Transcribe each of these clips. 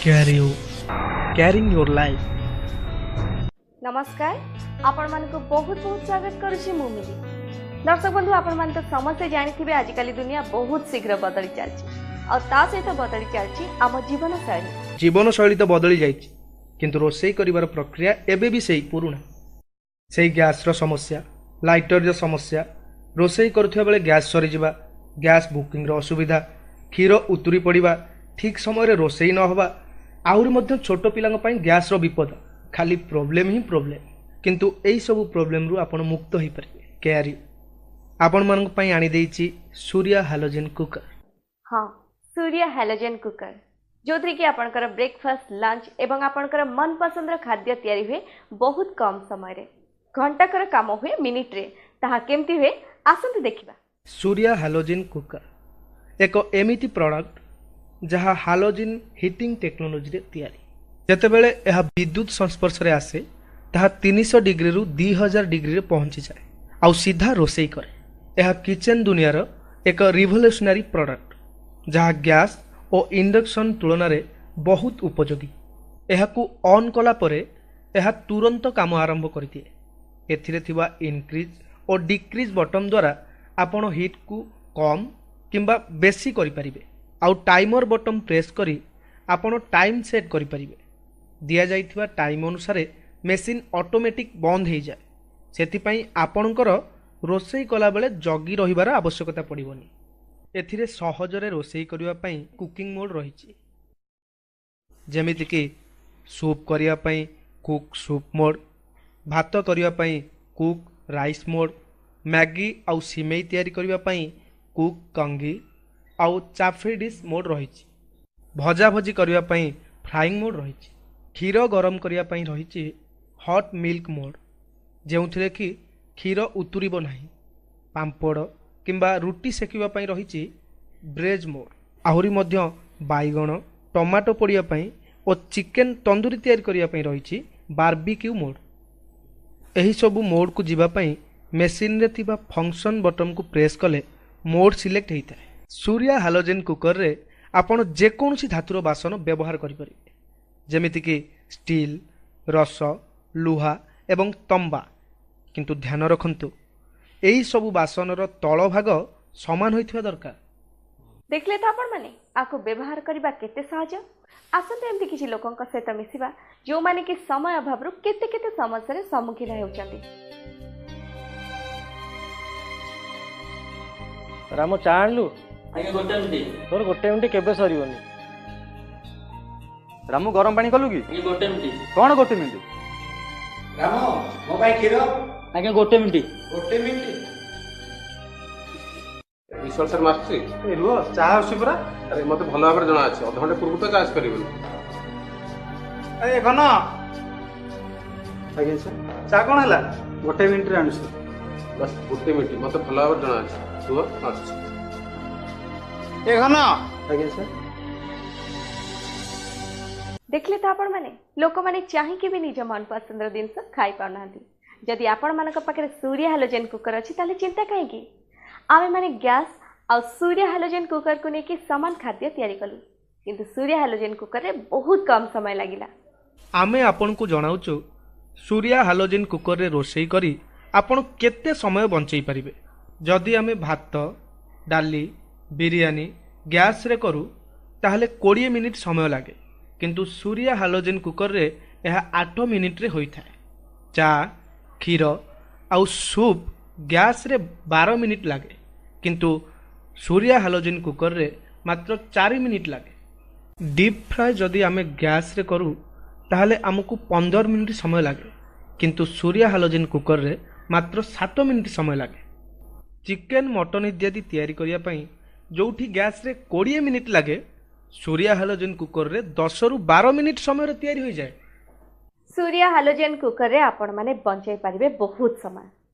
Care you, caring your life. ନମସ୍କାର, ଆପଣମାନଙ୍କୁ ବହୁତ ବହୁତ ସ୍ୱାଗତ କରୁଛି ମୁଁ ମିଲି। ଦର୍ଶକ ବନ୍ଧୁ, ଆପଣମାନେ ତ ସମସ୍ତେ ଜାଣିଥିବେ, ଆଜିକାଲି ଦୁନିଆ ବହୁତ ଶୀଘ୍ର ବଦଳି ଚାଲିଛି ଆଉ ତା ସହିତ ବଦଳି ଚାଲିଛି ଆମ ଜୀବନଶୈଳୀ। ଜୀବନଶୈଳୀ ତ ବଦଳି ଯାଇଛି, କିନ୍ତୁ ରୋଷେଇ କରିବାର ପ୍ରକ୍ରିୟା ଏବେ ବି ସେଇ ପୁରୁଣା। ସେଇ ଗ୍ୟାସ୍ର ସମସ୍ୟା, ଲାଇଟରର ସମସ୍ୟା, ରୋଷେଇ କରୁଥିବା ବେଳେ ଗ୍ୟାସ୍ ସରିଯିବା, ଗ୍ୟାସ୍ ବୁକିଂର ଅସୁବିଧା, କ୍ଷୀର ଉତୁରି ପଡ଼ିବା, ଠିକ୍ ସମୟରେ ରୋଷେଇ ନ ହେବା, ଆହୁରି ମଧ୍ୟ ଛୋଟ ପିଲାଙ୍କ ପାଇଁ ଗ୍ୟାସ୍ର ବିପଦ। ଖାଲି ପ୍ରୋବ୍ଲେମ୍ ହିଁ ପ୍ରୋବ୍ଲେମ୍। କିନ୍ତୁ ଏଇସବୁ ପ୍ରୋବ୍ଲେମ୍ରୁ ଆପଣ ମୁକ୍ତ ହୋଇପାରିବେ। କେୟାର you ଆପଣମାନଙ୍କ ପାଇଁ ଆଣିଦେଇଛି ସୂର୍ୟା ହାଲୋଜେନ୍ କୁକର। ହଁ, ସୂର୍ୟା ହାଲୋଜେନ୍ କୁକର, ଯେଉଁଥିରେ କି ଆପଣଙ୍କର ବ୍ରେକଫାଷ୍ଟ, ଲଞ୍ଚ ଏବଂ ଆପଣଙ୍କର ମନପସନ୍ଦର ଖାଦ୍ୟ ତିଆରି ହୁଏ ବହୁତ କମ୍ ସମୟରେ। ଘଣ୍ଟାକର କାମ ହୁଏ ମିନିଟ୍ରେ। ତାହା କେମିତି ହୁଏ, ଆସନ୍ତୁ ଦେଖିବା। ସୂର୍ୟା ହାଲୋଜିନ୍ କୁକର ଏକ ଏମିତି ପ୍ରଡ଼କ୍ଟ ଯାହା ହାଲୋଜିନ୍ ହିଟିଂ ଟେକ୍ନୋଲୋଜିରେ ତିଆରି। ଯେତେବେଳେ ଏହା ବିଦ୍ୟୁତ ସଂସ୍ପର୍ଶରେ ଆସେ, ତାହା 300 ଡିଗ୍ରୀରୁ 2000 ଡିଗ୍ରୀରେ ପହଞ୍ଚିଯାଏ ଆଉ ସିଧା ରୋଷେଇ କରେ। ଏହା କିଚେନ୍ ଦୁନିଆର ଏକ ରିଭଲ୍ୟୁସନାରୀ ପ୍ରଡ଼କ୍ଟ, ଯାହା ଗ୍ୟାସ୍ ଓ ଇଣ୍ଡକ୍ସନ୍ ତୁଳନାରେ ବହୁତ ଉପଯୋଗୀ। ଏହାକୁ ଅନ୍ କଲା ପରେ ଏହା ତୁରନ୍ତ କାମ ଆରମ୍ଭ କରିଦିଏ। ଏଥିରେ ଥିବା ଇନକ୍ରିଜ୍ ଓ ଡିକ୍ରିଜ୍ ବଟନ୍ ଦ୍ୱାରା ଆପଣ ହିଟ୍କୁ କମ୍ କିମ୍ବା ବେଶୀ କରିପାରିବେ ଆଉ ଟାଇମର୍ ବଟନ୍ ପ୍ରେସ୍ କରି ଆପଣ ଟାଇମ୍ ସେଟ୍ କରିପାରିବେ। ଦିଆଯାଇଥିବା ଟାଇମ୍ ଅନୁସାରେ ମେସିନ୍ ଅଟୋମେଟିକ୍ ବନ୍ଦ ହେଇଯାଏ। ସେଥିପାଇଁ ଆପଣଙ୍କର ରୋଷେଇ କଲାବେଳେ ଜଗି ରହିବାର ଆବଶ୍ୟକତା ପଡ଼ିବନି। ଏଥିରେ ସହଜରେ ରୋଷେଇ କରିବା ପାଇଁ କୁକିଂ ମୋଡ଼୍ ରହିଛି, ଯେମିତିକି ସୁପ୍ କରିବା ପାଇଁ କୁକ୍ ସୁପ୍ ମୋଡ଼୍, ଭାତ କରିବା ପାଇଁ କୁକ୍ ରାଇସ୍ ମୋଡ଼୍, ମ୍ୟାଗି ଆଉ ସିମେଇ ତିଆରି କରିବା ପାଇଁ କୁକ୍ କଙ୍ଗି ଆଉ ଚାଫି ଡିସ୍ ମୋଡ଼୍ ରହିଛି। ଭଜାଭଜି କରିବା ପାଇଁ ଫ୍ରାଇଂ ମୋଡ଼୍ ରହିଛି। କ୍ଷୀର ଗରମ କରିବା ପାଇଁ ରହିଛି ହଟ୍ ମିଲ୍କ ମୋଡ଼୍, ଯେଉଁଥିରେ କି କ୍ଷୀର ଉତୁରିବ ନାହିଁ। ପାମ୍ପଡ଼ କିମ୍ବା ରୁଟି ସେକିବା ପାଇଁ ରହିଛି ବ୍ରେଜ୍ ମୋଡ଼୍। ଆହୁରି ମଧ୍ୟ ବାଇଗଣ, ଟମାଟୋ ପୋଡ଼ିବା ପାଇଁ ଓ ଚିକେନ୍ ତନ୍ଦୁରୀ ତିଆରି କରିବା ପାଇଁ ରହିଛି ବାର୍ବିକ୍ୟୁ ମୋଡ଼୍। ଏହିସବୁ ମୋଡ଼୍କୁ ଯିବା ପାଇଁ ମେସିନ୍ରେ ଥିବା ଫଙ୍କସନ୍ ବଟନ୍କୁ ପ୍ରେସ୍ କଲେ ମୋଡ଼୍ ସିଲେକ୍ଟ ହୋଇଥାଏ। ସୂର୍ୟା ହାଲୋଜେନ୍ କୁକରରେ ଆପଣ ଯେକୌଣସି ଧାତୁର ବାସନ ବ୍ୟବହାର କରିପାରିବେ, ଯେମିତିକି ଷ୍ଟିଲ୍, ରସ, ଲୁହା ଏବଂ ତମ୍ବା। କିନ୍ତୁ ଧ୍ୟାନ ରଖନ୍ତୁ, ଏହିସବୁ ବାସନର ତଳ ଭାଗ ସମାନ ହୋଇଥିବା ଦରକାର। ଦେଖିଲେ ତ ଆପଣମାନେ, ଆକୁ ବ୍ୟବହାର କରିବା କେତେ ସହଜ। ଆସନ୍ତୁ ଏମିତି କିଛି ଲୋକଙ୍କ ସହିତ ମିଶିବା, ଯେଉଁମାନେ କି ସମୟ ଅଭାବରୁ କେତେ କେତେ ସମସ୍ୟାରେ ସମ୍ମୁଖୀନ ହେଉଛନ୍ତି। ରାମ, ଚା ଆଣିଲୁ? ଆଜ୍ଞା, ଗୋଟେ ମିନିଟ୍। ତୋର ଗୋଟେ ମିନିଟ୍ କେବେ ସରିବନି। ରାମୁ, ଗରମ ପାଣି କଲୁ କି? ଆଜ୍ଞା, ଗୋଟେ ମିନିଟ୍। କଣ ଗୋଟେ ମିନିଟ୍? ରାମ, ମୋ ପାଇଁ କ୍ଷୀର। ଆଜ୍ଞା, ଗୋଟେ ମିନିଟ୍। ଗୋଟେ ମିନିଟ୍। ବିଶ୍ୱାଳ ସାର୍, ମୁଁ ଆସୁଛି। ଏ ରୁହ, ଚା ଆସୁଛି ପରା। ଆରେ, ମତେ ଭଲ ଭାବରେ ଜଣା ଅଛି, ଅଧଘଣ୍ଟେ ପୂର୍ବରୁ ତ ଚା ଆସିପାରିବନି। ଏ ଘନ। ଆଜ୍ଞା ସାର୍। ଚା କଣ ହେଲା? ଗୋଟେ ମିନିଟ୍ରେ ଆଣୁଛି। ବାସ୍ ଗୋଟେ ମିନିଟ୍, ମତେ ଭଲ ଭାବରେ ଜଣା ଅଛି। ରୁହ, ମୁଁ ଆସୁଛି। ଏ ଘନ। ଆଜ୍ଞା ସାର୍। ଦେଖିଲେ ତ ଆପଣମାନେ, ଲୋକମାନେ ଚାହିଁକି ବି ନିଜ ମନପସନ୍ଦର ଜିନିଷ ଖାଇପାରୁନାହାନ୍ତି। ଯଦି ଆପଣମାନଙ୍କ ପାଖରେ ସୂର୍ୟା ହାଲୋଜେନ୍ କୁକର ଅଛି, ତାହେଲେ ଚିନ୍ତା କାହିଁକି? ଆମେମାନେ ଗ୍ୟାସ୍ ଆଉ ସୂର୍ୟା ହାଲୋଜେନ୍ କୁକରକୁ ନେଇକି ସମାନ ଖାଦ୍ୟ ତିଆରି କଲୁ, କିନ୍ତୁ ସୂର୍ୟା ହାଲୋଜେନ୍ କୁକରରେ ବହୁତ କମ୍ ସମୟ ଲାଗିଲା। ଆମେ ଆପଣଙ୍କୁ ଜଣାଉଛୁ, ସୂର୍ୟା ହାଲୋଜିନ୍ କୁକରରେ ରୋଷେଇ କରି ଆପଣ କେତେ ସମୟ ବଞ୍ଚେଇ ପାରିବେ। ଯଦି ଆମେ ଭାତ, ଡାଲି, ବିରିୟାନୀ ଗ୍ୟାସ୍ରେ କରୁ, ତାହେଲେ 20 ମିନିଟ୍ ସମୟ ଲାଗେ, କିନ୍ତୁ ସୂର୍ୟା ହାଲୋଜିନ୍ କୁକରରେ ଏହା 8 ମିନିଟ୍ରେ ହୋଇଥାଏ। ଚା, କ୍ଷୀର ଆଉ ସୁପ୍ ଗ୍ୟାସ୍ରେ 12 ମିନିଟ୍ ଲାଗେ, କିନ୍ତୁ ସୂର୍ୟା ହାଲୋଜିନ୍ କୁକରରେ ମାତ୍ର 4 ମିନିଟ୍ ଲାଗେ। ଡିପ୍ ଫ୍ରାଏ ଯଦି ଆମେ ଗ୍ୟାସ୍ରେ କରୁ, ତାହେଲେ ଆମକୁ 15 ମିନିଟ୍ ସମୟ ଲାଗେ, କିନ୍ତୁ ସୂର୍ୟା ହାଲୋଜିନ୍ କୁକରରେ ମାତ୍ର 7 ମିନିଟ୍ ସମୟ ଲାଗେ। ଚିକେନ୍, ମଟନ୍ ଇତ୍ୟାଦି ତିଆରି କରିବା ପାଇଁ ଯେଉଁଠି ଗ୍ୟାସ୍ରେ 20 ମିନିଟ୍ ଲାଗେ, ସୂର୍ୟା ହାଲୋଜିନ୍ କୁକରରେ 10ରୁ 12 ମିନିଟ୍ ସମୟରେ ତିଆରି ହୋଇଯାଏ। ସୂର୍ୟା ହାଲୋଜେନ୍ କୁକରରେ ଆପଣମାନେ ବଞ୍ଚାଇ ପାରିବେ ବହୁତ ସମୟ।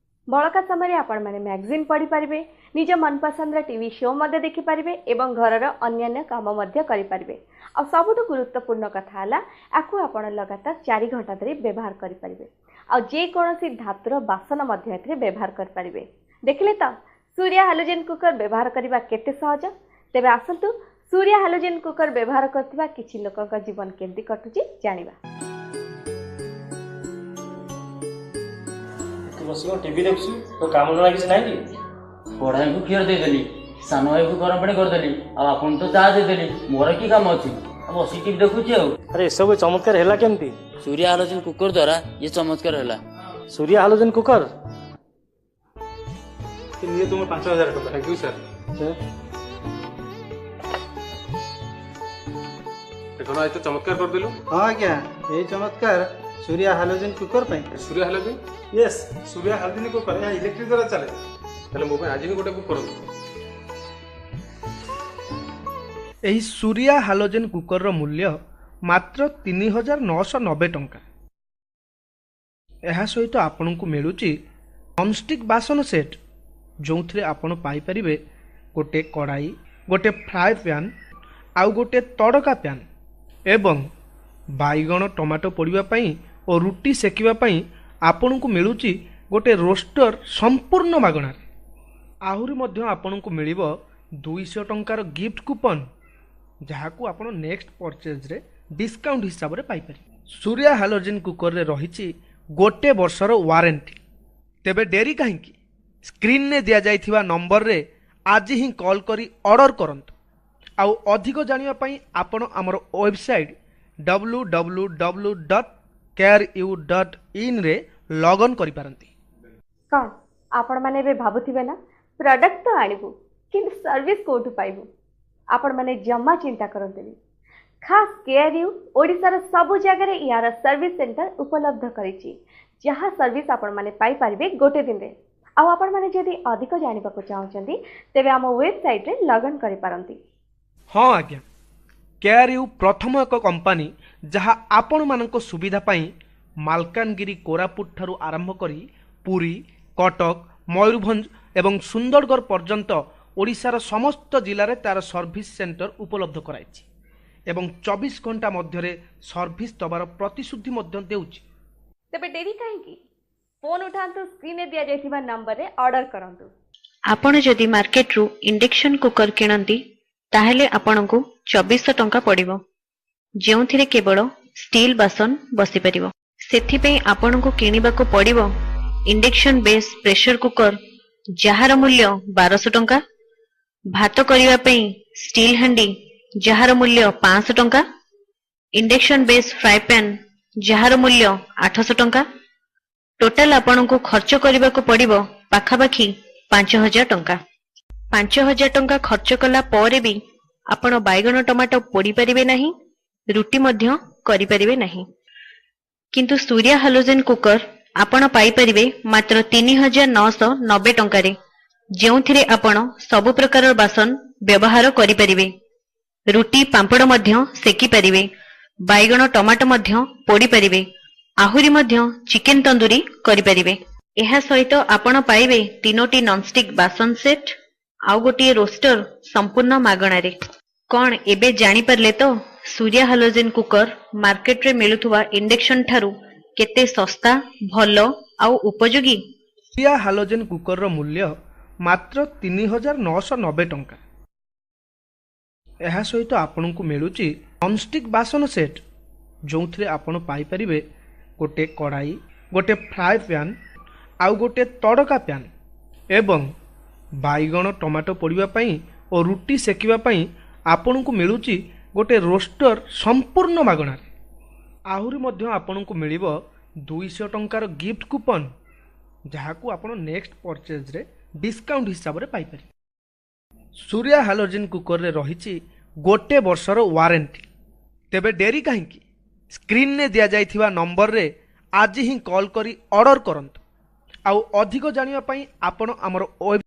ବଳକା ସମୟରେ ଆପଣମାନେ ମ୍ୟାଗାଜିନ୍ ପଢ଼ିପାରିବେ, ନିଜ ମନପସନ୍ଦର ଟିଭି ଶୋ ମଧ୍ୟ ଦେଖିପାରିବେ ଏବଂ ଘରର ଅନ୍ୟାନ୍ୟ କାମ ମଧ୍ୟ କରିପାରିବେ। ଆଉ ସବୁଠୁ ଗୁରୁତ୍ୱପୂର୍ଣ୍ଣ କଥା ହେଲା, ଆକୁ ଆପଣ ଲଗାତାର 4 ଘଣ୍ଟା ଧରି ବ୍ୟବହାର କରିପାରିବେ ଆଉ ଯେକୌଣସି ଧାତୁର ବାସନ ମଧ୍ୟ ଏଥିରେ ବ୍ୟବହାର କରିପାରିବେ। ଦେଖିଲେ ତ, ସୂର୍ୟା ହାଲୋଜେନ୍ କୁକର ବ୍ୟବହାର କରିବା କେତେ ସହଜ। ତେବେ ଆସନ୍ତୁ ସୂର୍ୟା ହାଲୋଜେନ୍ କୁକର ବ୍ୟବହାର କରୁଥିବା କିଛି ଲୋକଙ୍କ ଜୀବନ କେମିତି କଟୁଛି ଜାଣିବା। ତୁ ବସି କ'ଣ ଟିଭି ଦେଖୁଛୁ? ତୋ କାମ ଧନ୍ଦା କିଛି ନାହିଁ କି? ବଡ଼ ଭାଇକୁ କ୍ଷୀର ଦେଇଦେଲି, ସାନ ଭାଇକୁ ଗରମ ପାଣି କରିଦେଲି, ଆଉ ଆପଣଙ୍କୁ ତ ଚା ଦେଇଦେଲି। ମୋର କି କାମ ଅଛି? ଆଉ ବସିକି ଟିଭି ଦେଖୁଛି ଆଉ। ଆରେ, ଏସବୁ ଚମତ୍କାର ହେଲା କେମିତି? ସୂର୍ୟା ହାଲୋଜେନ୍ କୁକର ଦ୍ୱାରା ଇଏ ଚମତ୍କାର ହେଲା। Surya halogen cooker. ନିଅ ତୁମ 5000 ଟଙ୍କା। Thank you sir. ଘନ, ଆଜି ତ ଚମତ୍କାର କରିଦେଲୁ। ହଁ ଆଜ୍ଞା, ଏଇ ଚମତ୍କାର ସୂର୍ୟା ହାଲୋଜେନ୍ କୁକର ପାଇଁ। Surya halogen? Yes, Surya halogen cooker. ଏହା ଇଲେକ୍ଟ୍ରିକ୍ ଦ୍ୱାରା ଚାଲେ। ତାହେଲେ ମୋ ପାଇଁ ଆଜି ହିଁ ଗୋଟେ ବୁକ୍ କରନ୍ତୁ। ଏହି ସୂର୍ୟା ହାଲୋଜେନ୍ କୁକରର ମୂଲ୍ୟ ମାତ୍ର 3990 ଟଙ୍କା। ଏହା ସହିତ ଆପଣଙ୍କୁ ମିଳୁଛି ନନଷ୍ଟିକ୍ ବାସନ ସେଟ୍, ଯେଉଁଥିରେ ଆପଣ ପାଇପାରିବେ ଗୋଟେ କଡ଼ାଇ, ଗୋଟେ ଫ୍ରାଏ ପ୍ୟାନ୍ ଆଉ ଗୋଟେ ତଡ଼କା ପ୍ୟାନ୍ ଏବଂ ବାଇଗଣ ଟମାଟୋ ପୋଡ଼ିବା ପାଇଁ ଓ ରୁଟି ସେକିବା ପାଇଁ ଆପଣଙ୍କୁ ମିଳୁଛି ଗୋଟେ ରୋଷ୍ଟର ସମ୍ପୂର୍ଣ୍ଣ ମାଗଣାରେ। ଆହୁରି ମଧ୍ୟ ଆପଣଙ୍କୁ ମିଳିବ 200 ଟଙ୍କାର ଗିଫ୍ଟ କୁପନ୍, ଯାହାକୁ ଆପଣ ନେକ୍ସଟ ପରଚେଜରେ ଡିସକାଉଣ୍ଟ ହିସାବରେ ପାଇପାରିବେ। ସୂର୍ୟା ହାଲୋଜେନ୍ କୁକରରେ ରହିଛି ଗୋଟେ ବର୍ଷର ୱାରେଣ୍ଟି। ତେବେ ଡେରି କାହିଁକି? ସ୍କ୍ରିନରେ ଦିଆଯାଇଥିବା ନମ୍ବରରେ ଆଜି ହିଁ କଲ୍ କରି ଅର୍ଡ଼ର କରନ୍ତୁ। ଆଉ ଅଧିକ ଜାଣିବା ପାଇଁ ଆପଣ ଆମର ୱେବସାଇଟ୍ www.careu.inରେ ଲଗ୍ଅନ୍ କରିପାରନ୍ତି। କ'ଣ ଆପଣମାନେ ଏବେ ଭାବୁଥିବେ ନା, ପ୍ରଡକ୍ଟ ତ ଆଣିବୁ କିନ୍ତୁ ସର୍ଭିସ୍ କେଉଁଠୁ ପାଇବୁ? ଆପଣମାନେ ଜମା ଚିନ୍ତା କରନ୍ତୁନି। ଖାସ୍ କେୟାର you ଓଡ଼ିଶାର ସବୁ ଜାଗାରେ ଏହାର ସର୍ଭିସ୍ ସେଣ୍ଟର ଉପଲବ୍ଧ କରିଛି, ଯାହା ସର୍ଭିସ୍ ଆପଣମାନେ ପାଇପାରିବେ ଗୋଟେ ଦିନରେ। ଆଉ ଆପଣମାନେ ଯଦି ଅଧିକ ଜାଣିବାକୁ ଚାହୁଁଛନ୍ତି, ତେବେ ଆମ ୱେବସାଇଟ୍ରେ ଲଗ୍ଅନ୍ କରିପାରନ୍ତି। ହଁ ଆଜ୍ଞା, କେୟାର you ପ୍ରଥମ ଏକ କମ୍ପାନୀ ଯାହା ଆପଣମାନଙ୍କ ସୁବିଧା ପାଇଁ ମାଲକାନଗିରି, କୋରାପୁଟ ଠାରୁ ଆରମ୍ଭ କରି ପୁରୀ, କଟକ, ମୟୂରଭଞ୍ଜ ଏବଂ ସୁନ୍ଦରଗଡ଼ ପର୍ଯ୍ୟନ୍ତ ଓଡ଼ିଶାର ସମସ୍ତ ଜିଲ୍ଲାରେ ତା'ର ସର୍ଭିସ୍ ସେଣ୍ଟର ଉପଲବ୍ଧ କରାଇଛି ଏବଂ 24 ଘଣ୍ଟା ମଧ୍ୟରେ ସର୍ଭିସ୍ ଦେବାର ପ୍ରତିଶ୍ରୁତି ମଧ୍ୟ ଦେଉଛି। ତେବେ ଡେରି କାହିଁକି? ଫୋନ୍ ଉଠାନ୍ତୁ, ସ୍କ୍ରିନରେ ଦିଆଯାଇଥିବା ନମ୍ବରରେ ଅର୍ଡର କରନ୍ତୁ। ଆପଣ ଯଦି ମାର୍କେଟରୁ ଇଣ୍ଡକ୍ସନ କୁକର କିଣନ୍ତି, ତାହେଲେ ଆପଣଙ୍କୁ 2400 ଟଙ୍କା ପଡ଼ିବ, ଯେଉଁଥିରେ କେବଳ ଷ୍ଟିଲ୍ ବାସନ ବସିପାରିବ। ସେଥିପାଇଁ ଆପଣଙ୍କୁ କିଣିବାକୁ ପଡ଼ିବ ଇଣ୍ଡକ୍ସନ ବେସ୍ ପ୍ରେସର କୁକର, ଯାହାର ମୂଲ୍ୟ 1200 ଟଙ୍କା, ଭାତ କରିବା ପାଇଁ ଷ୍ଟିଲ୍ ହାଣ୍ଡି, ଯାହାର ମୂଲ୍ୟ 500 ଟଙ୍କା, ଇଣ୍ଡକ୍ସନ ବେସ୍ ଫ୍ରାଏ ପ୍ୟାନ୍, ଯାହାର ମୂଲ୍ୟ 800 ଟଙ୍କା। ଟୋଟାଲ ଆପଣଙ୍କୁ ଖର୍ଚ୍ଚ କରିବାକୁ ପଡ଼ିବ ପାଖାପାଖି 5000 ଟଙ୍କା। 5000 ଟଙ୍କା ଖର୍ଚ୍ଚ କଲା ପରେ ବି ଆପଣ ବାଇଗଣ ଟମାଟୋ ପୋଡ଼ି ପାରିବେ ନାହିଁ, ରୁଟି ମଧ୍ୟ କରିପାରିବେ ନାହିଁ। କିନ୍ତୁ ସୂର୍ୟା ହାଲୋଜେନ୍ କୁକର ଆପଣ ପାଇପାରିବେ ମାତ୍ର 3990 ଟଙ୍କାରେ, ଯେଉଁଥିରେ ଆପଣ ସବୁ ପ୍ରକାରର ବାସନ ବ୍ୟବହାର କରିପାରିବେ, ରୁଟି ପାମ୍ପଡ଼ ମଧ୍ୟ ସେକି ପାରିବେ, ବାଇଗଣ ଟମାଟୋ ମଧ୍ୟ ପୋଡ଼ି ପାରିବେ, ଆହୁରି ମଧ୍ୟ ଚିକେନ ତନ୍ଦୁରୀ କରିପାରିବେ। ଏହା ସହିତ ଆପଣ ପାଇବେ ତିନୋଟି ନନଷ୍ଟିକ୍ ବାସନ ସେଟ୍ ଆଉ ଗୋଟିଏ ରୋଷ୍ଟର ସମ୍ପୂର୍ଣ୍ଣ ମାଗଣାରେ। କ'ଣ ଏବେ ଜାଣିପାରିଲେ ତ ସୂର୍ୟା ହାଲୋଜେନ୍ କୁକର ମାର୍କେଟରେ ମିଳୁଥିବା ଇଣ୍ଡକ୍ସନ ଠାରୁ କେତେ ଶସ୍ତା, ଭଲ ଆଉ ଉପଯୋଗୀ? ସୂର୍ୟା ହାଲୋଜେନ୍ କୁକରର ମୂଲ୍ୟ ମାତ୍ର 3990 ଟଙ୍କା। ଏହା ସହିତ ଆପଣଙ୍କୁ ମିଳୁଛି ନନଷ୍ଟିକ୍ ବାସନ ସେଟ୍, ଯେଉଁଥିରେ ଆପଣ ପାଇପାରିବେ ଗୋଟେ କଡ଼ାଇ, ଗୋଟେ ଫ୍ରାଏ ପ୍ୟାନ୍ ଆଉ ଗୋଟେ ତଡ଼କା ପ୍ୟାନ୍ ଏବଂ ବାଇଗଣ ଟମାଟୋ ପୋଡ଼ିବା ପାଇଁ ଓ ରୁଟି ସେକିବା ପାଇଁ ଆପଣଙ୍କୁ ମିଳୁଛି ଗୋଟେ ରୋଷ୍ଟର ସମ୍ପୂର୍ଣ୍ଣ ମାଗଣାରେ। ଆହୁରି ମଧ୍ୟ ଆପଣଙ୍କୁ ମିଳିବ 200 ଟଙ୍କାର ଗିଫ୍ଟ କୁପନ୍, ଯାହାକୁ ଆପଣ ନେକ୍ସଟ ପରଚେଜରେ ଡିସକାଉଣ୍ଟ ହିସାବରେ ପାଇପାରିବେ। ସୂର୍ୟା ହାଲୋଜେନ୍ କୁକରରେ ରହିଛି ଗୋଟେ ବର୍ଷର ୱାରେଣ୍ଟି। ତେବେ ଡେରି କାହିଁକି? ସ୍କ୍ରିନରେ ଦିଆଯାଇଥିବା ନମ୍ବରରେ ଆଜି ହିଁ କଲ୍ କରି ଅର୍ଡ଼ର କରନ୍ତୁ। ଆଉ ଅଧିକ ଜାଣିବା ପାଇଁ ଆପଣ ଆମର ୱେବ୍